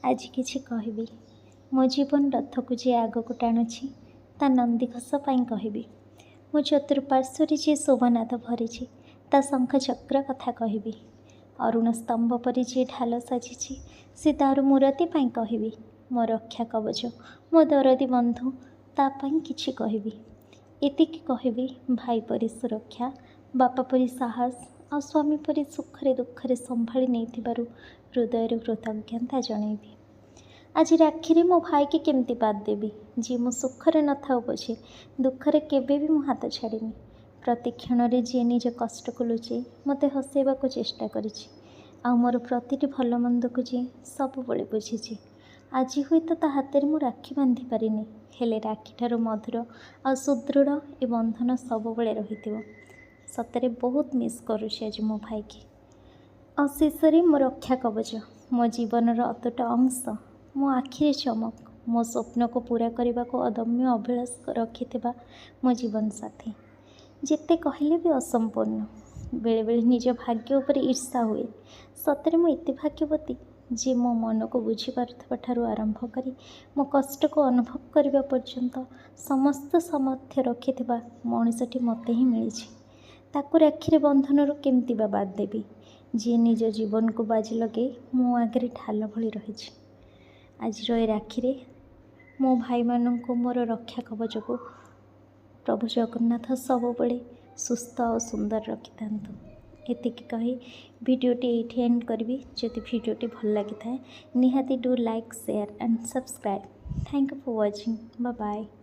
ଆଜି କିଛି କହିବି। ମୋ ଜୀବନ ରଥକୁ ଯିଏ ଆଗକୁ ଟାଣୁଛି, ତା ନନ୍ଦିଘୋଷ ପାଇଁ କହିବି। ମୋ ଚତୁଃପାର୍ଶ୍ୱରେ ଯିଏ ଶୋଭାନାଦ ଭରିଛି, ତା ଶଙ୍ଖ ଚକ୍ର କଥା କହିବି। ଅରୁଣ ସ୍ତମ୍ଭ ପରି ଯିଏ ଢାଲ ସାଜିଛି, ସେ ଦାରୁ ମୂରତି ପାଇଁ କହିବି। ମୋ ରକ୍ଷା କବଚ, ମୋ ଦରଦୀ ବନ୍ଧୁ, ତା ପାଇଁ କିଛି କହିବି। ଏତିକି କହିବି, ଭାଇ ପରି ସୁରକ୍ଷା, ବାପା ପରି ସାହସ ଆଉ ସ୍ୱାମୀ ପରି ସୁଖରେ ଦୁଃଖରେ ସମ୍ଭାଳି ନେଇଥିବାରୁ ହୃଦୟରୁ କୃତଜ୍ଞତା ଜଣେଇବି। ଆଜି ରାକ୍ଷୀରେ ମୋ ଭାଇକି କେମିତି ବାଦ ଦେବି, ଯିଏ ମୋ ସୁଖରେ ନଥାଉ ପଛେ ଦୁଃଖରେ କେବେ ବି ମୋ ହାତ ଛାଡ଼ିନି। ପ୍ରତି କ୍ଷଣରେ ଯିଏ ନିଜ କଷ୍ଟକୁ ଲୁଚେଇ ମୋତେ ହସେଇବାକୁ ଚେଷ୍ଟା କରିଛି ଆଉ ମୋର ପ୍ରତିଟି ଭଲ ମନ୍ଦକୁ ଯିଏ ସବୁବେଳେ ବୁଝିଛି। ଆଜି ହୁଏତ ତା ହାତରେ ମୁଁ ରାକ୍ଷୀ ବାନ୍ଧି ପାରିନି, ହେଲେ ରାକ୍ଷୀଠାରୁ ମଧୁର ଆଉ ସୁଦୃଢ଼ ଏ ବନ୍ଧନ ସବୁବେଳେ ରହିଥିବ। ସତରେ ବହୁତ ମିସ୍ କରୁଛି ଆଜି ମୋ ଭାଇକି। ଆଉ ଶେଷରେ ମୋ ରକ୍ଷା କବଚ, ମୋ ଜୀବନର ଅତୁଟ ଅଂଶ, ମୋ ଆଖିରେ ଚମକ, ମୋ ସ୍ୱପ୍ନକୁ ପୂରା କରିବାକୁ ଅଦମ୍ୟ ଅଭିଳାଷ ରଖିଥିବା ମୋ ଜୀବନସାଥୀ। ଯେତେ କହିଲେ ବି ଅସମ୍ପୂର୍ଣ୍ଣ। ବେଳେବେଳେ ନିଜ ଭାଗ୍ୟ ଉପରେ ଈର୍ଷା ହୁଏ। ସତରେ ମୁଁ ଏତେ ଭାଗ୍ୟବତୀ ଯେ ମୋ ମନକୁ ବୁଝିପାରୁଥିବା ଠାରୁ ଆରମ୍ଭ କରି ମୋ କଷ୍ଟକୁ ଅନୁଭବ କରିବା ପର୍ଯ୍ୟନ୍ତ ସମସ୍ତ ସାମର୍ଥ୍ୟ ରଖିଥିବା ମଣିଷଟି ମୋତେ ହିଁ ମିଳିଛି। ତାକୁ ରାକ୍ଷୀରେ ବନ୍ଧନରୁ କେମିତି ବା ବାଦ ଦେବି, ଯିଏ ନିଜ ଜୀବନକୁ ବାଜି ଲଗେଇ ମୋ ଆଗରେ ଢାଲ ଭଳି ରହିଛି? ଆଜିର ଏ ରାକ୍ଷୀରେ ମୋ ଭାଇମାନଙ୍କୁ, ମୋର ରକ୍ଷା କବଚକୁ ପ୍ରଭୁ ଜଗନ୍ନାଥ ସବୁବେଳେ ସୁସ୍ଥ ଆଉ ସୁନ୍ଦର ରଖିଥାନ୍ତୁ। ଏତିକି କହି ଭିଡ଼ିଓଟି ଏଇଠି ଏଣ୍ଡ କରିବି। ଯଦି ଭିଡ଼ିଓଟି ଭଲ ଲାଗିଥାଏ, ନିହାତି do like, share and subscribe. Thank you for watching. Bye.